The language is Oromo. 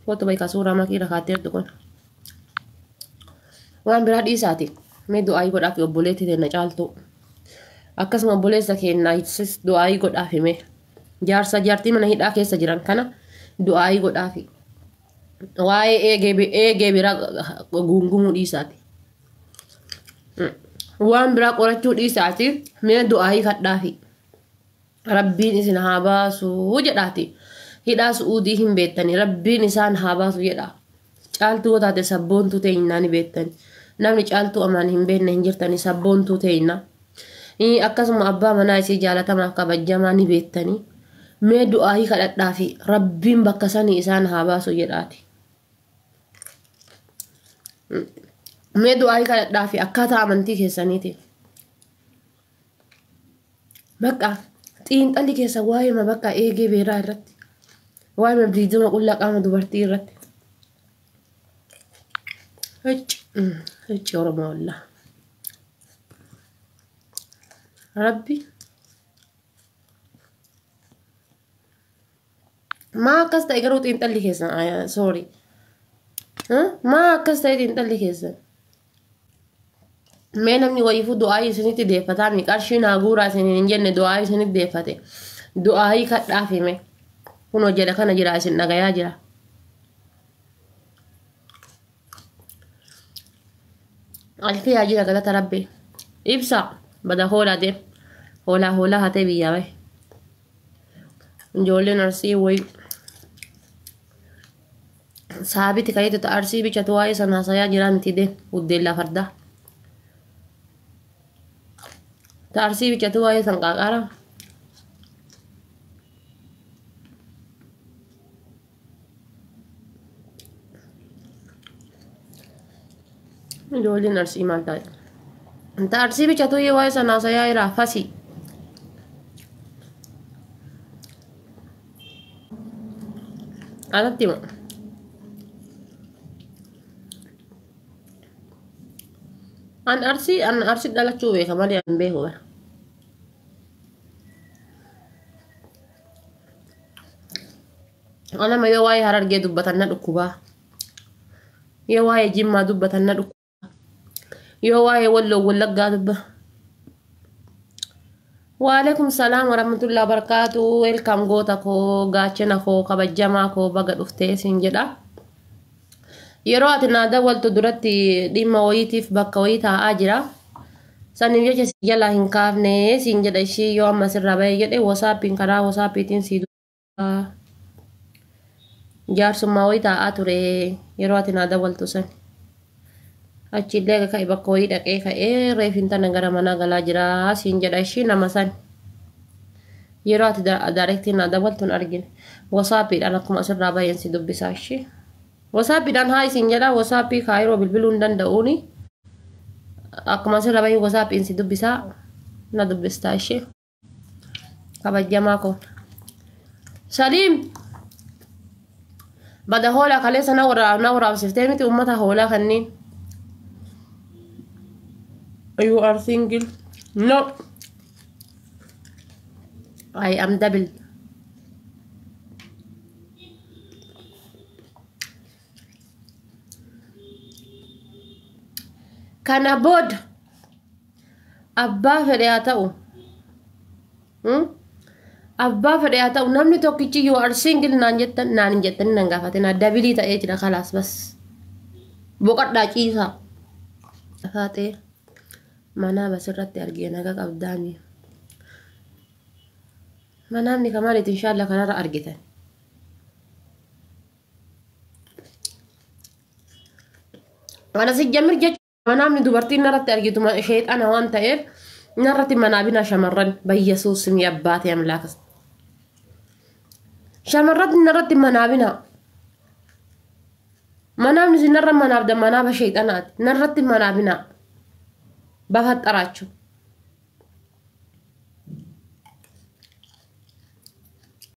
Kootu bahi ka suuraa makii irra kaatteertu kun. Waan biraa dhiisaati. Mee du'aayii godhaafi obboleettii teenna caaltuu. Akkasuma obboleessa keennaayis du'aayii godhaafi mee. Jaarsa jaartii mana hidhaa keessa jiran kana du'aayii godhaafi. Waa'ee eegee eegee biraa guungumuu dhiisaati. Waan biraa qorachuu dhiisaati mee du'aayii kadhaafi. Rabbiin isin haa baasu jedhaati. Hidhaa su'uudii hin beektani. Rabbiin isaan haa baasu jedha. Caaltuu yoo taate sabboontuu teenyinaa ni beektani. Namni caaltuu amaan hin beekne hin jirtani sabboontuu teenya. Akkasuma abbaa manaa isii jaalatamaaf kabajjamaa ni beektani. Mee du'aayii kadhadhaafi Rabbiin bakka sanii isaan haa baasu jedhaati. Mee du'aayii kadhadhaafi akkaataa amantii keessaniitiin. Bakka xiinxalli keessa waa'eema bakka eegee beeraa irratti. Waa'eema viidiyoo qullaa qaama dubartii irratti. Hicci hicci Oromoo wallaa. Rabbi maa akkas ta'e garuu xiinxalli keessan sorry. Maa akkas ta'e xiinxalli keessan. Mee namni wayiifuu du'aayii isinitti deeffataa mi qarshii naa guuraa isiniin hin jenne du'aayii isinitti deeffate. Du'aayii kadhaaf hime. Kunoo jedha kana jira isin dhagayaa jira. Alfiyaa jira galata rabbi. Ibsa bada hoolaa deem. Hoolaa hoolaa hatee biyyaa bahe. Ijoolleen arsii wayii. Saabiti kayeetu ta arsii bichatu waa'ee san haasayaa jiraa miti deem uddeellaa fardaa. Ta arsii bichatu waa'ee san qaaqaaraa. Ijoolleen arsii maal taate? Ta arsii bichatu waa'ee san haasayaa jiraa fasii. Anatti hima. An arsii an arsii dhalachuu beeka malee an beeku bara. Anama yoo waa'ee harargee dubbatan na dhukkubaa. Yoo waa'ee jimmaa dubbatan na dhukkubaa. Yoo waa'ee walloo wallaggaa dubba. Waalaikum salaam warahmatullahi wabarakatuh. Welcome goota koo gaachana koo kabajamaa koo baga dhuftee siin jedha. Yeroo ati naa dawwaltu duratti dhimma wayiitiif bakka wayii taa'aa jira. Saniif jecha si jalaa hin kaafne siin jedha ishii yoo amma sirraa bahee jedhe wasaappiin karaa wasaappiitiin sii Jaarsummaa wayii taa'aa ture yeroo ati naa dawwaltu san. Achiillee egaa ka'e bakka wayii dhaqee ka'ee reefin tana gara manaa galaa jira siin jedha ishii nama san. Yeroo ati daarektii naa dawwaltu hin argine. Wasaappiidhaan akkuma asirraa baheen si dubbisaa ishii. Wasaappiidhaan haa isin jedha wasaappii kaayiroo bilbiluu hin danda'uuni. Akkuma asirraa baheen wasaappiin si dubbisaa na dubbistaa ishii. Kabajjamaa koo. Saliim bada hoolaa kaleessa na waraa na waraabsiftee miti uummata hoolaa kanneen. You are single? No. I am double. Kana booda Abbaa fedhe haa ta'u. Hmm? Abbaa fedhe haa ta'u namni tokkichi you are single naan jettan naan hin jettanii nan gaafatina dabilii ta'ee jira kalaas bas. Boqadhaa ciisaa. Faaxee manaa basirratti argee naga qabdaami. Manaamni kamaaliiti inshaalla kanarra argitan. Ana sijjamir jechuun Manaamni dubartiin narratti argitu sheexana waan ta'eef narratti manaabina shamarran bayyasuus simii abbaatee amlaakas. Shamarratti narratti manaabina. Manaamni isin narra manaabda manaaba sheexanaati. Narratti manaabina. Bafaxxaraachu.